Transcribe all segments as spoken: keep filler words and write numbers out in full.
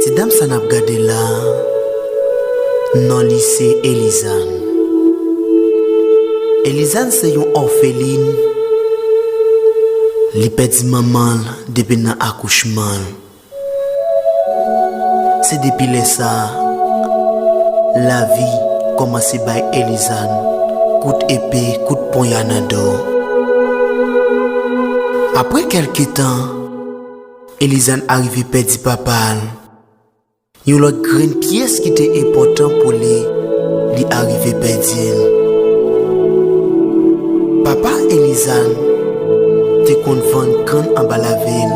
Ti dam sa n ap gade la, non li se Elizàn. Elizàn se yon òfelin. Li pèdi manman l depi nan akouchman l. Se depi lè sa a, lavi kòmanse bay Elizàn kout epe, kout ponya nan do. Apre kèlke tan, Elizàn arive pèdi papa l. Yon lòt grenn pyès ki te enpòtan pou li, li arive pèdi l. Papa Elizàn te konn vann kann anba lavil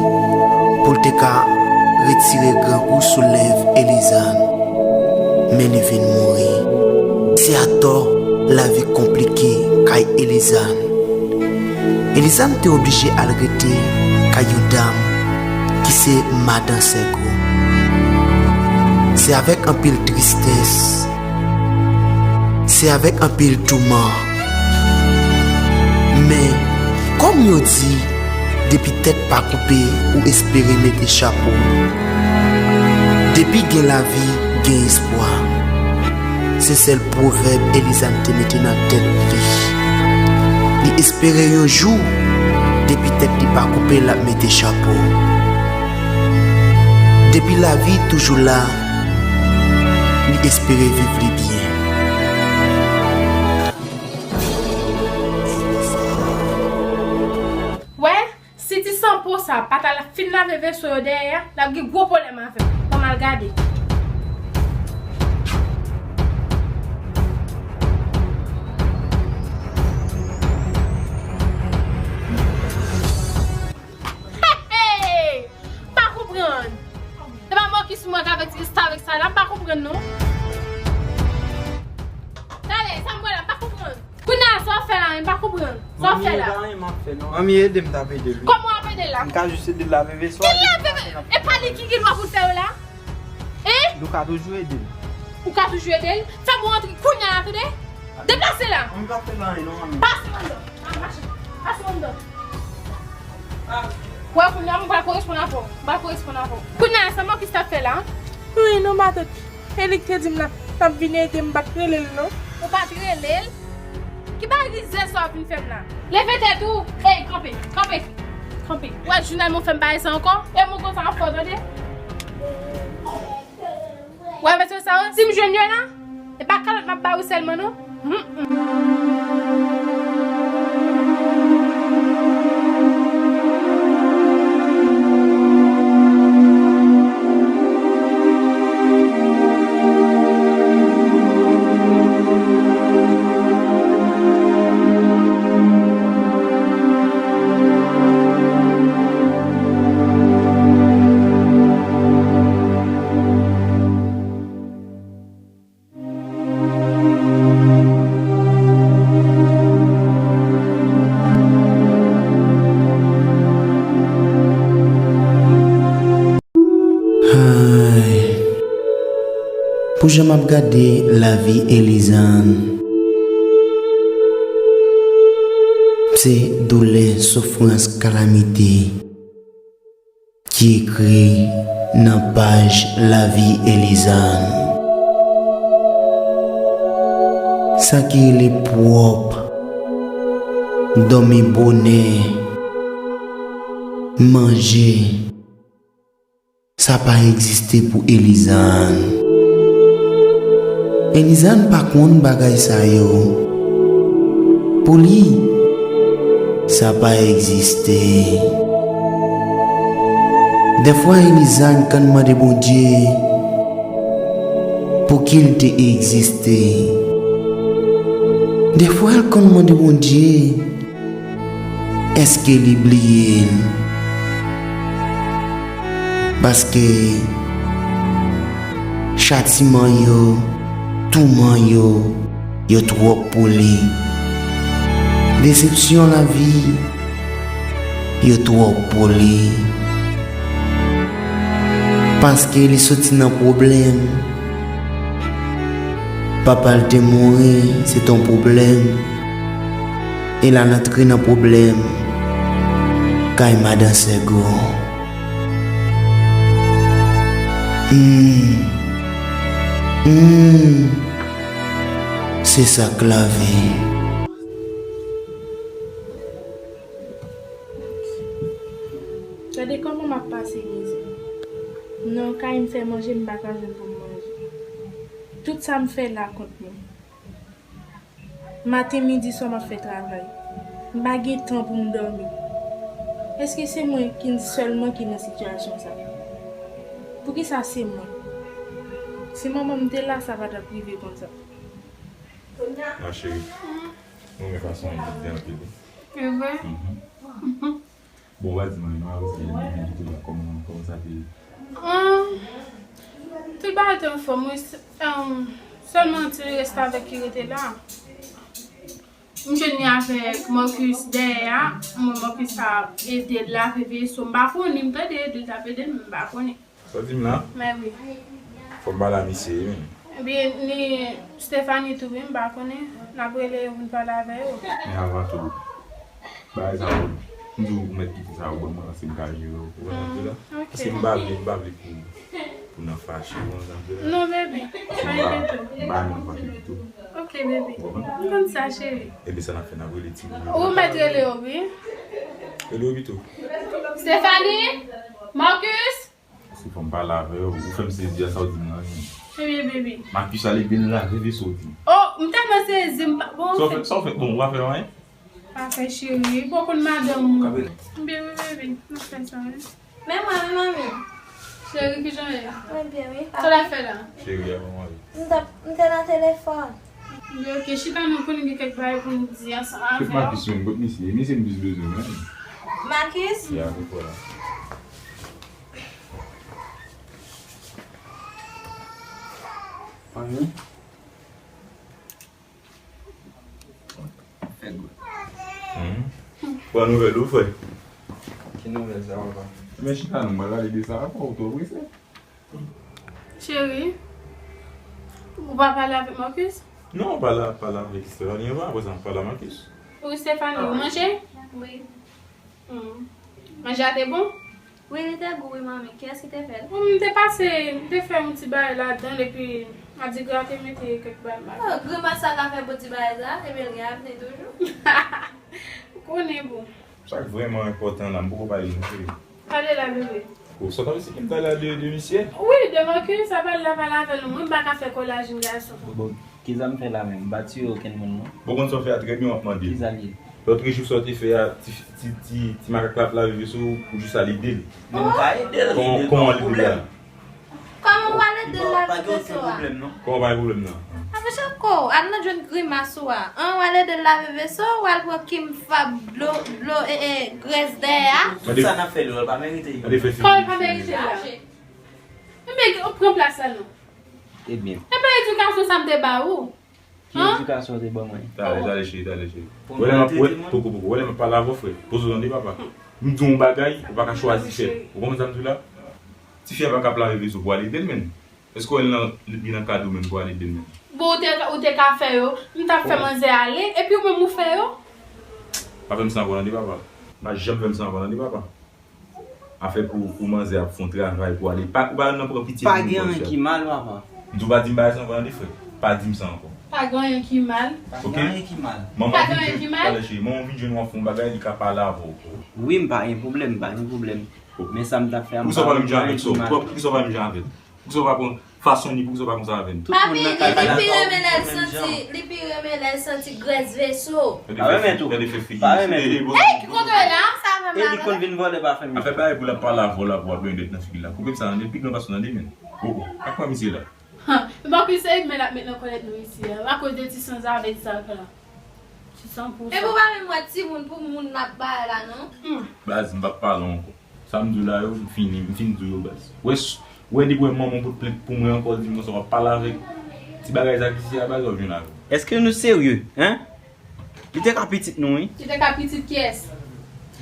pou l te ka retire grangou sou lèv Elizàn. Men li vin mouri. Se atò lavi konplike kay Elizàn. Elizàn te oblije al rete kay yon dam ki se madan Sègo. Se avèk anpil tristès, se avèk anpil touman. Men, kòm yo di, depi tèt pa koupe, ou espere mete chapo. Depi gen lavi, gen espwa. Se sèl pwovèb Elizàn te mete nan tèt li. Li espere yon jou, depi tèt li pa koupe, l ap mete chapo. Depi lavi toujou la, li espere viv li byen. Wè, si ti sanpo sa pa t al fin lave veso yo dèyè a, l ap gen gwo pwoblèm avè m. Ban m al gade. Hey, hey! M pa konprann. Se pa mò ki sou mwen k avèk ti restavèk sa la, m pa konprann non. Tande, sa m wè la, m pa konprann. Kounye a, sa w fè la, m pa konprann. Sa w fè la? Manmi, e pa anyen m ap fè non. Manmi, ede m tape de l wi. Kòman w ap ede l la? M ka jis ede l lave veso a. Ki lave ve-, e pa li ki gen dwa pou l fè yo la? Hein? Nou ka toujou ede l. Ou ka toujou ede l? Fè m rantre kounye a la, tande? Deplase la. Manmi, pa fè l anyen non, manmi. Pase anndan. Al mache. Pase anndan. Wè, kounye a, m pral koresponn avè w. M pral koresponn avè w. Kounye a, sa Mòkis t ap fè la? Wi, non, matant. E li k te di m la, l ap vin ede m, m pa t rele l non. Ou pa t rele l? Ki bagay rizèz sa w ap vin fè m la? Leve tèt ou! Ey, kanpe, kanpe, kanpe. Ou wè jounal mwen fè m bagay sa ankò? E mwen konsa ap fè w tande? Ou wè mesye sa yo, si m jwenn yo la, e pa kalòt m ap ba yo sèlman non. Ay. Pou jan m ap gade lavi Elizàn, se doulè, soufrans, kalamite ki ekri nan paj lavi Elizàn. Sa ki rele pwòp, dòmi bonè, manje, sa pa egziste pou Elizàn. Elizàn pa konn bagay sa yo. Pou li, sa pa egziste. Dèfwa Elizàn konn mande Bondye pou ki l te egziste. Dèfwa l konn mande Bondye èske li bliye l. Paske chatiman yo, touman yo, yo twòp pou li. Desepsyon lavi, yo twòp pou li. Paske li soti nan pwoblèm. Papa l te mouri, se t on pwoblèm. E la n antre nan pwoblèm kay madan Sègo. Hmm. Hmm. Se sa k lavi. Gade kòman m ap pase mizè. M nan kay m fè manje, m pa ka jwenn pou m manje. Tout sa m fè la kont mwen. Maten, midi, swa m ap fè travay. M pa gen tan pou m dòmi. Èske se mwen ki sèlman ki nan sitiyasyon sa? Poukisa se mwen? Si manman m te la, sa pa t ap rive konsa. Ma chérie, mwen renmen fason w ap di anpil wi. E vre? Mhm. Bon, w a di mwen non, avan se mwen ki te la, kòman, kòman sa te ye? Ahn, tout bagay te anfòm wi, sèlman ti restavèk ki rete la. M jwenn li avèk Marcus dèyè a, m wè Marcus ap ede l lave veso, m pa konnen, m tande ede l t ap ede l, men m pa konnen. Sa w di m la? Men wi. Fò m pale a misye wi. Ebyen, ni Stephanie tou wi, m pa konnen. N ap rele yo pou n pale avè yo. Men avan tou, bagay sa yo, m di w ou mèt kite sa yo ban mwen, paske m ka jere yo. Ou konprann sa m di w la? Paske m pa vle, m pa vle pou, pou n fache, ou konprann sa m di w la? Non, baby. Pa gen tou. M pa renmen fache ditou. Ok, baby. M konn sa, cheri. Ebyen, sa n ap fè, n ap rele timoun yo. Ou mèt rele yo, wi. Rele yo pito. Stephanie? Marcus? Se fò m pale avè yo. Ou fè m sezi a, sa w di m nan. Ebyen, baby. Marcus al ede l lave veso, w di. Oh, m tèlman sezi, m pa, bon, Sa w fè, sa w fè, bon, ou pa fè anyen? Pa fè, cheri. Bon, konn madanm ou. Ebyen, wi, baby. M ap fè sa, wi. Men mwen, men manmi. Cheri, kijan w ye? Mwen byen, wi. Sa w ap fè la? Cheri, avan mari. M t ap, m te nan telefòn. Ebyen, ok, chita, nou konnen gen kèk bagay pou nou di ansanm avè w. Kot Marcus menm? Kot misye? Misye m plis bezwen menm. Marcus? Ya, wi, vwala. Anyen. Fè gwo. Pran nouvèl ou, frè. Ki nouvèl sa, papa? Men chita, nou pral pale de sa, apa ou twò prese? Cheri, ou pa pale avèk Marcus? Non, pale, pale avèk Stephanie avan, apre sa, m pale a Marcus. Ou Stephanie, ou manje? Wi. Hmm. Manje a te bon? Wi, li te gou, wi, manmi. Kiyès ki te fè l? Bon, m te pase, m te fè yon ti bagay ladan l, epi Adigra te mete kèk bagay ladan. Oh, grimas sa ka fè bon ti bagay sa, epi l gen avni toujou. Ou konnen, bon. Sa k vrèman enpòtan la, m poko pale non, cheri. Pale la, bebe. Ou sot anvi si ki m pale de, de misye? Wi, de Marcus, sa pale la, pale avè l, non. Mwen, m pa ka fè kòlaj yon gason. Bon, kisa m fè la menm? M pa tiye okenn moun, non. Bon, konn sa w fè a trè byen, w ap mande. Kisa l ye? Lòt jou sa w te fè a, ti, ti, ti, ti makak la ap lave veso, ou jis al ede l. Men m ka ede l, Kòman, ede l, kòman pa l ede l pwoblèm. La? Kòman w al ede l Pa lave gen okenn veso a? Pwoblèm, non. Kòman pa gen pwoblèm nan? A, monchè, ko, al nan jwenn grimas ou a. An, w al ede l lave veso, w al pran Kim Fab dlo, dlo, e, e, grès dèyè a. Tout sa n ap fè li, l pa merite yo. Gade fè fi. Kòman l pa merite la? Ebyen, ou pran plas la, non. Ebyen. E pa edikasyon sa m te ba ou. Ki edikasyon w te ban mwen? Talè, talè, cheri, talè, cheri. Pou Wè lè m ap, maltrete wè, moun? poko, poko, wè lè m ap pale avè w, frè. Poze w tande, papa. M di w yon bagay, ou pa ka chwazi fè l. Ou konprann sa m di w la? Ti fi a pa ka ap lave veso pou w al ede l, menm. Èske w wè l nan, li nan kad ou menm pou w al ede l, menm? Bon, ou te, ou te ka fè yo. M t ap fè manzè ale, epi ou menm ou fè yo. Pa fè m sanwont tande, papa. Pa janm fè m sanwont tande, papa. Afè pou, pou manzè ap fè yon travay pou ale. Pa, ou pa nan pran pitye. Pa gen anyen ki mal, papa. M di w pa di m bagay sa ankò tande, frè. Pa di m sa ankò. Pa gen anyen ki mal. Pa Ok. Gen anyen ki mal. Manman Pa vin gen anyen jwenn, ki mal. Talè cheri, manman vin jwenn w ap fè yon bagay, li ka pale avè w. Wi, m pa gen pwoblèm, m pa gen pwoblèm. Men sa m t ap fè a, m Poukisa w pa menm jan gen avè l, anyen ki mal. Poukisa w pa menm jan avè l? Poukisa w pa pran fason li, poukisa w pa konsa avè l? Papi, li pi renmen lè l santi, li pi renmen lè l santi grès veso. Pa renmen tou. Gade fè figi. Pa renmen tou. Ey, ki kontwole la? Sa fè E li konn vin vòlè pa fè m. Afè bagay pou l ap pale avè w la, pou w ap gen dèt nan figi l la. Koupe m sa tande, l pi gran pase w tande, men. Oh, oh. Ak pa misye la. Bon, ki se men l ap met nan kòlèt nou isi a, akoz de ti sanzave sa k la. Ti san pou E pou pa menm wè timoun pou moun n ap bay la, non? Baz, m p ap pale ankò. Sa m di w la yo, m fini, m fin di w yo, baz. Wè, s-, wè depi wè manman w pot plent pou mwen ankò, di m konsa w ap pale avèk ti bagay sa k isi a, baz, w ap jwenn avè l. Èske nou serye, en? Li te ka pitit nou, wi. Li te ka pitit kiyès?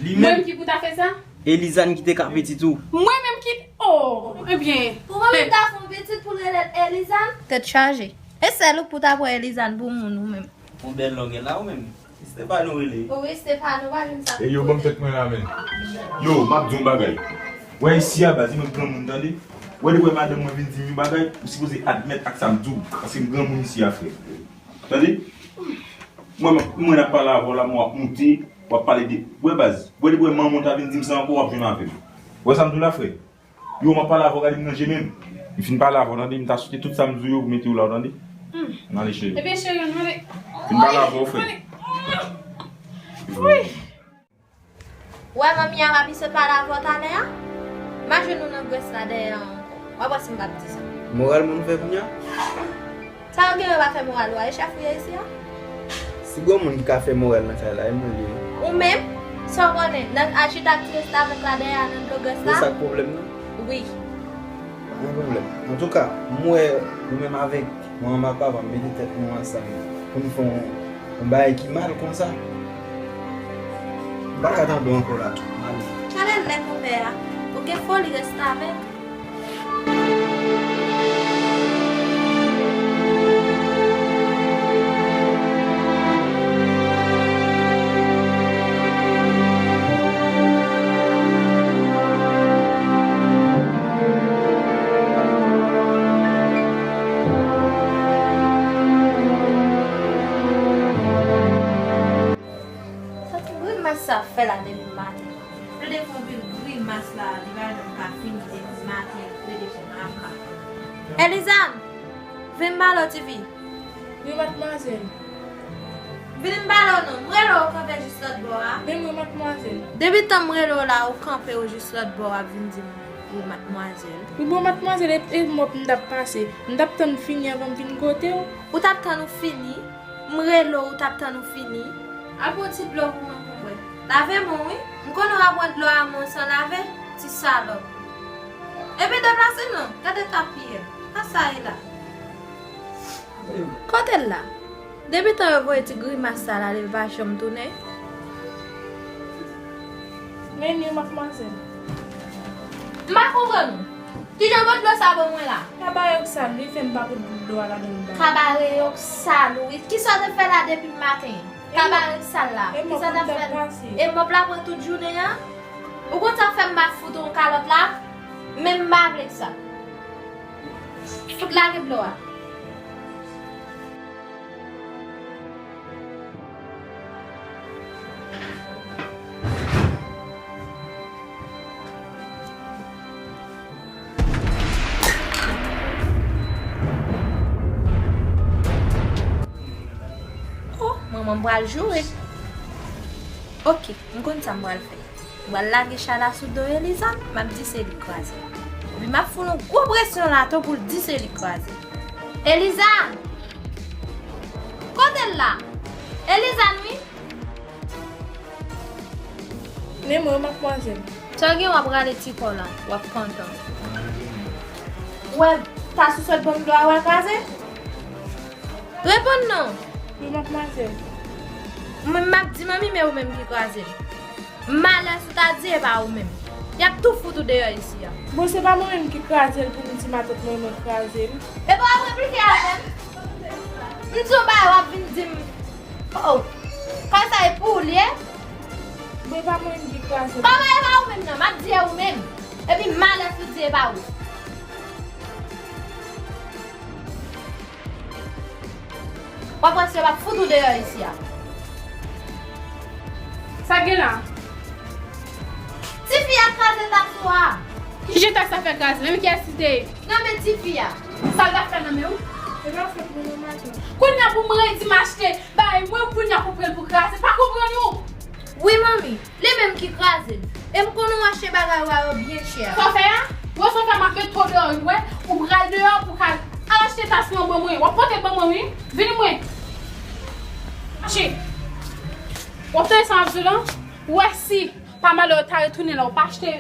Li Mwen menm. Ki pou ta fè sa? Elizane ki te ka pitit ou. Mwen menm ki, oh, ebyen. Pou mwen menm ta fè yon pitit pou l rele l Elizane? Tèt chaje. E sèl ou k pou ta pran Elizane pou moun ou menm. Yon bèl lògè la ou menm. Stefano rele. Wi, Stefano, pa jwenn sa. E yo, ban m tèt mwen la, men. Yo, m ap di yon bagay. Wè isi a, baz, mwen granmoun, tande. Wè, depi madanm mwen vin di m yon bagay, ou sipoze admèt ak sa m di w, paske m granmoun isi a, frè. Tande? Mwen, mwen ap pale avè w la, mwen ap moute, w ap pale de, wè, baz, wè, depi manman w ta vin di m sa ankò, w ap jwenn avè m. Wè sa m di w la, frè? Yo, m ap pale avè w, gade m nan je menm. M fin pale avè w, tande, m ta swete tout sa m di w yo, pou mete w la, w tande? Hmm. Nan leche. Ebyen, cheri, ann ale. Fin pale avè w, frè. Wi. Wè, manmi a pa misye pale avè w talè a? M a jwenn ou nan grès la dèyè a ankò. W ap wè si m p ap di sa. Morèl moun fè kounye a? Sa yo gen yo pa fè moral ou a, e chèf ou ye isi a? Si gon moun ki ka fè moral nan kay la, e mwen li ye. Ou menm? Sa w konnen, nan al chita ak ti restavèk la dèyè a nan dlo grès la? Se sa k pwoblèm nan? Wi. Pa gen pwoblèm. Antouka, m wè ou menm avèk manman papa m mete tèt nou ansanm pou n fè yon, yon bagay ki mal konsa. M pa ka tande w ankò la tou. M ale. Talè lè konpè a. Ou gen foli restavèk. Sa ki grimas sa ap fè la depi maten? Plede fè yon pil grimas la, li pa janm ka fini depi maten, li plede fè makak. Elizan, vin m pale w, tifi. Wi, madmwazèl. Vin m pale w non, m rele w, ou kanpe jis lòt bò a. Men wi, madmwazèl. Depi tan m rele w la, ou kanpe w jis lòt bò a, w ap vin di m wi, madmwazèl. Wi, bon, madmwazèl, e, e mòp m t ap pase. M t ap tann fini anvan m vin kote w. Ou t ap tann ou fini? M rele w, ou t ap tann ou fini? Al pran ti dlo pou mwen pou m bwè. Lave men w wi. M konnen w ap pran dlo a men w san lave, ti salòp. Epi deplase non, gade tapye. Sa sa ye la? Kote l la? Depi tan yo voye ti grimas sa la, li pa janm tounen. Men li, madmwazèl. M pa konprann ou. Kijan w pot dlo sa ban mwen la? Kabare yo k sal wi, fè m pa pot dlo a ladan l ba. Kabare yo k sal wi. Kisa w te fè la depi maten? Kabare k sal la. Kisa w t ap fè? E mòp la pran tout jounen an? Ou konn sa k fè m pa fout ou yon kalòt la? Men m pa vle sa. Fout lage dlo a. Oh, manman m pral joure. Oke, m konn sa m pral fè. M pral lage chay la sou do Elizan, m ap di se li k kraze l. Epi m ap fout yon gwo presyon la tou pou l di se li k kraze l. Elizan! Kote l la? Elizan wi! Men mwen, madmwazèl. Sa w gen w ap rale ti kò la, w ap kontan. Ou wè tas ou sot ban m dlo a, w al kraze? Reponn non! Wi, madmwazèl. Mwen, m ap di manmi, men ou menm ki kraze l. Malè si w ta di e pa ou menm. Y ap tou fout ou deyò isi a. Bon, se pa mwen menm ki kraze l pou m di matant mwen mwen kraze l. E pa w ap replike avè m? M di w bagay w ap vin di m. Oh, kòm sa e pou ou l ye? Bon, e pa mwen menm ki kraze l. Kòman e pa ou menm nan? M ap di e ou menm. Epi malè si w di e pa ou. W ap wè si yo p ap fout ou deyò isi a. Sa gen la? Tifi a kraze tas ou a. Kijan tas la fè kraze? Nan men kiyès li te ye? Nan men tifi a. Sa l t ap fè nan men w? E pa fòt mwen non, matant. Kounye a pou m redi m achte bagay mwen, kounye a pou pran l pou kraze. Pa konprann ou? Wi, manmi. Li menm ki kraze l. E m konnen w achte bagay ou a yo byen chè. Sa w fè a? Wè sa w fè, m ap mete w deyò wi, wè. Ou pral deyò pou w ka al achte tas lan ban mwen. W ap pote l ban mwen wi. Vini mwen. Mache. W ap tande sa m ap di w lan? Ou wè si pa malè w ta retounen la, ou pa achte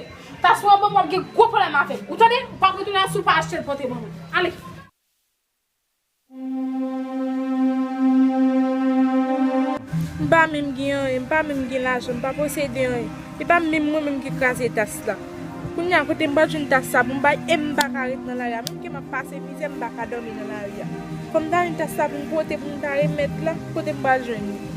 tas lan ban mwen, w ap gen gwo pwoblèm avè m. Ou tande? Ou p ap retounen la si w pa achte l pote ban mwen. Ale. M pa menm gen anyen, m pa menm gen lajan, m pa posede anyen. E pa menm mwen menm ki kraze tas la. Kounye a, kote m pral jwenn tas sa pou m bay, e m pa ka ret nan lari a. Menm ke m ap pase mizè, m pa ka dòmi nan lari a. Fò m ta jwenn tas sa pou m pote, pou m ta remèt la, kote m pral jwenn li?